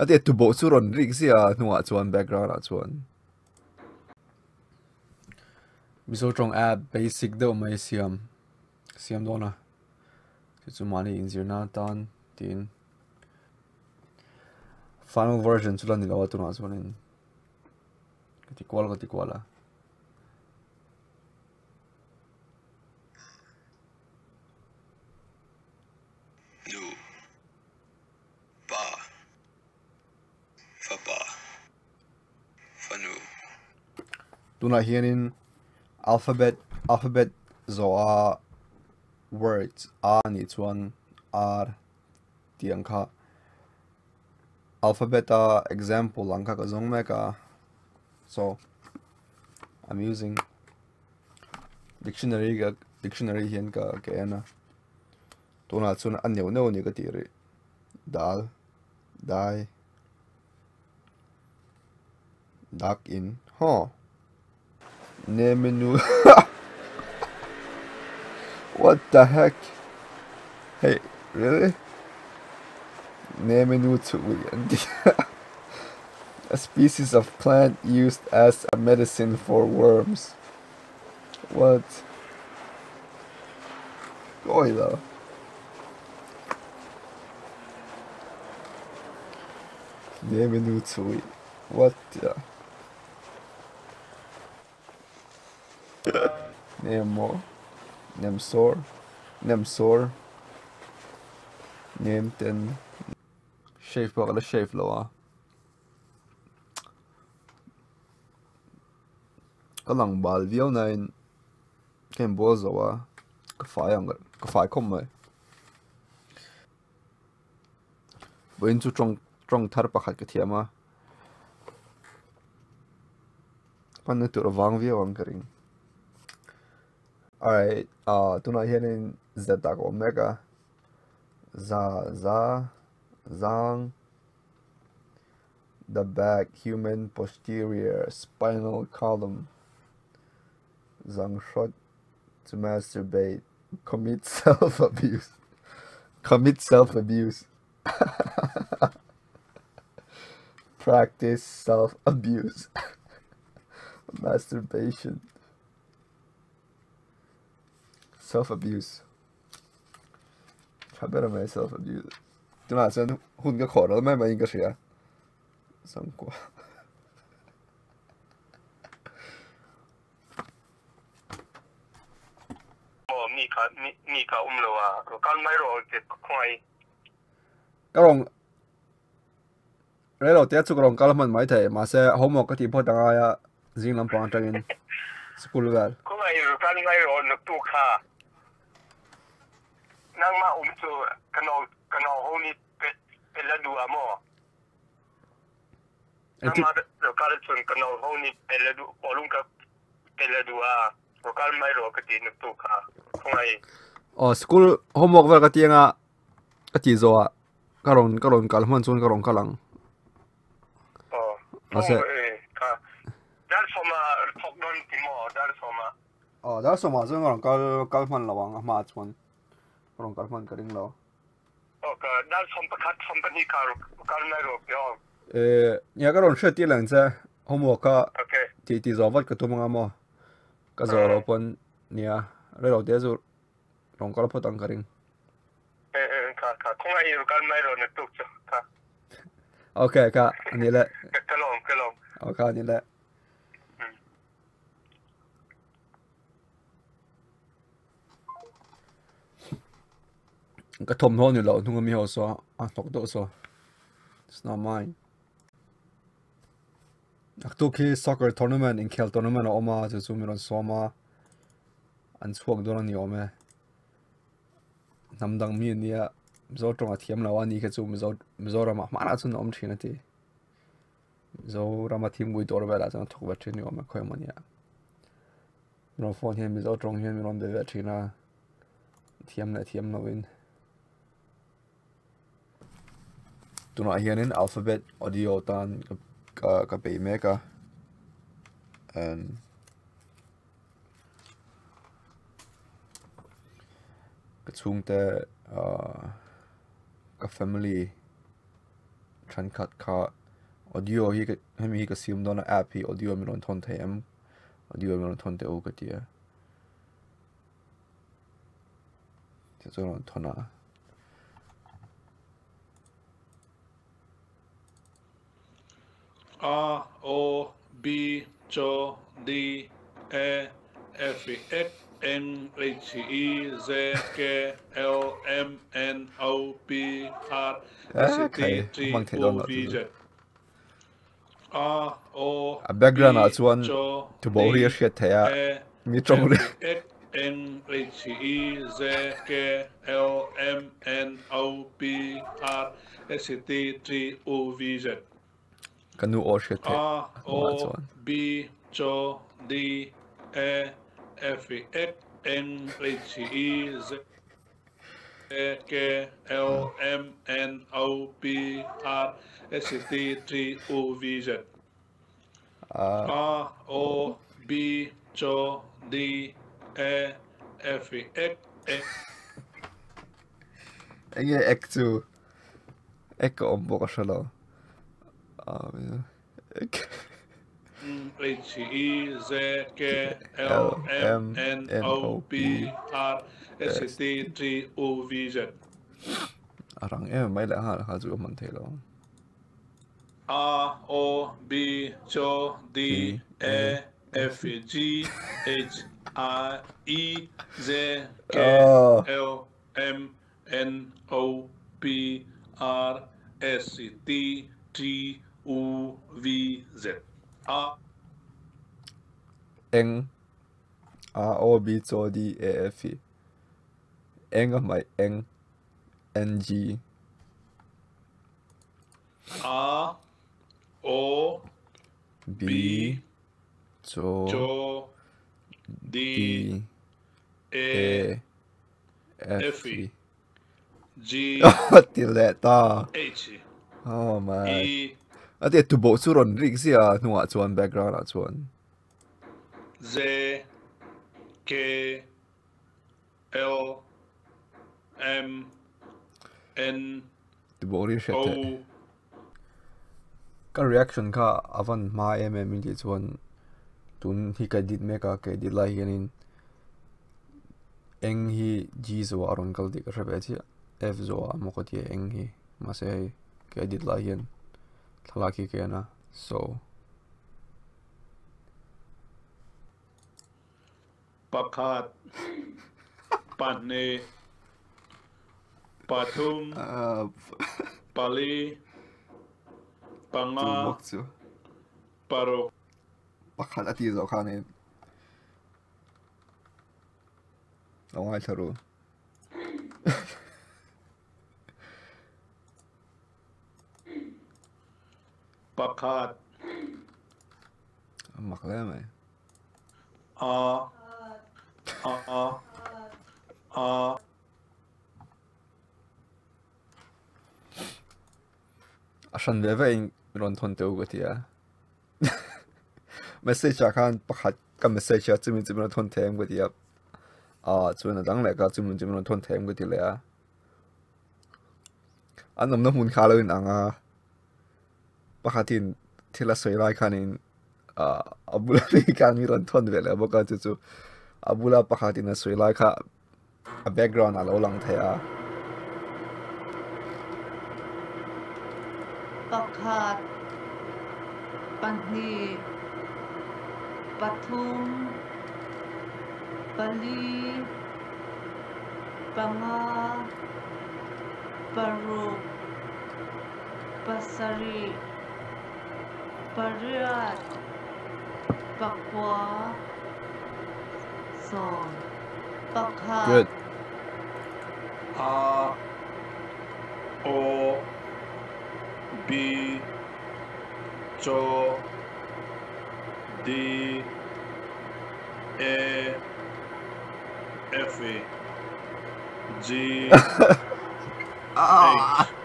A tia tuboh chu rawn rik zia a hnungah chuan background ah chuan. Mizo tawng app basic deuh mai siam siam dawn a chu chu mahni inzirna atan tiin final version chu la ni lo a tunah chuanin ka ti kual ka ti kual a. Nu, Pa, Fapa, Fanu. Tunah hianin alphabet alphabet zawha words a nih chuan R tih ang kha alphabet a example ang kha ka zawng mek a so I'm using dictionary ka dictionary hian ka ka en a. Tunah chuan a neuh neuh a ni ka tih rih. Dal, dai, dak in haw Nemenu What the heck Hey really Nemenu chui an ti A species of plant used as a medicine for worms. What? Kawi lo. Nemenu chui. What the? Nemo. Nemsor. Nemsor. Nemten. Shave pawh ka la shave lo a. Ka lang bal viau nain ka inbual zo a ka fai ang ka fai khawp mai. Vawiin chu tawng tawng thar pakhat ka thiam a hmanna tur a vang viau ang ka ring. Alright ah tunah hianin zet ah ka awm mek a za za zang. The back human posterior spinal column zanghrawt to masturbate commit self abuse commit self abuse practice self abuse masturbation self abuse Tha ber mai self abuse tunah chuan hun ka khawh ral mai mai in ka hria sangkua Maw mi kha mi kha um lo a kal mai rawh ti khawngaih. Ka rawn rei lo te chu ka rawn kal hman mai thei mahse homework ka tih phawt a ngai a zing lampang atangin school vel. Khawngaih kal mai rawh naktuk kha nangmah um chu ka no ka no ho ni pe pe la duh a maw? Nangmah lo kal chun ka no ho ni pe la duh bawlung ka pe la duh a lo kal mai rawh ka ti naktuk kha khawngaih. Aw school homework vel ka ti anga ka tih zawh ah ka rawn ka rawn kal hman chuan ka rawn kal ang. Aw Mahse kha dar sawma thawk dawn ti maw dar sawma. Aw dar sawma chuan ka rawn kal kal hman lo ang a hmaah chuan ka rawn kal hman ka ring lo. Aw ka dar sawm pakhat sawm pahnih kha kal mai rawh pi aw. Eh nia ka rawn hriat tir leng che homework kha tih tih zawh vat ka tum anga maw ka zawh loh pawn nia rei lo te chu rawn kal phawt ang ka ring. Eh eh kha kha khawngaih in kal mai rawh na tuk chu kha. Okay kha ani le. Ka lawm ka lawm. Aw kha ani le. Ka thawmhnaw ni loh hnung ami ho saw a hnawk deuh saw it's not mine. Naktuk hi soccer tournament inkhel tournament a awm a chu chu mi rawn sawm a an chhuak dawn a ni awm e. Hnam dang mi ania Mizo tawng a thiam lo a ni kha chu Mizo Mizoramah hmanah chuan a awm thin a ti. Mizorama thingpui dawr velah chuan a thawk ve thin ni awm e khawi emaw nia. Min rawn phone hian Mizo tawng hian min rawn be ve thin a thiam leh thiam loin. Tunah hianin alphabet audio tan ka ka bei mek a and ka chhungte ahh ka family. Thenkhat kha audio hi hemi hi ka siam dawn a app hi audio min rawn thawn thei em audio min rawn thawn teh u ka ti a tichuan rawn thawn a. A O B C D E F X N H I J K L M N O P R S T T U V Z A O A background ah chuan tubo ri a hriat theih a mi tawng ri. X N H I J K L M N O P R S T T U V Z Ka nu aw hriat theih A hnuah O chuan. B C D E F X N H I J K L M N O P R S T T U V Z A A O B C D E F X N Enge ek chu? Ek a awm bawk a hre lo. Ek. H I J K L M N O P R S T T U V Z. A rang em mai leh nghal kha chu ka hman thei lo. A O B C D E F G H I J K L M N O P R S T T U V Z A. Eng A O B C D E F Eng a hmaih Eng N G. A O B B C C D D E E F F G Ti leh ta. H Oh my. E A ti tuboh chu rawn rik zia hnungah chuan background ah chuan. J K L M N Tuboh ri hriat theih. O Ka reaction kha a van hma em em in tih chuan tun hi ka edit mek a ka edit lai hianin eng hi G zawh ah a rawn kal tih ka hre ve chiah F zawh ah maw ka ti a eng hi mahse hei ka edit lai hian thlalak hi ka en a so. Pakhat pahnih pathum pali panga paruk. Pakhat a tih zawh khanin a ngaithla ru. Pakhat. A mak hle mai. A A A A hran ve ve in rawn thawn teuh ka ti a. Message ah khan pakhat ka message a chumi chumi rawn thawn thei em ka ti a. A chuan a dang leh ka chumi chumi rawn thawn thei em ka ti leh a. An awmna hmun kha a lo inang a. Pakhatin thil a sawi lai khanin a bula mi khan mi rawn thawn ve leh bawk a chu chu a bula pakhatin a sawi lai kha a background a lo lang thei a. Pakhat, pahnih, pathum, pali, panga, paruk. Pasarih, pariat, pakua, sawm, pakhat. Good. A O B C D E F G H.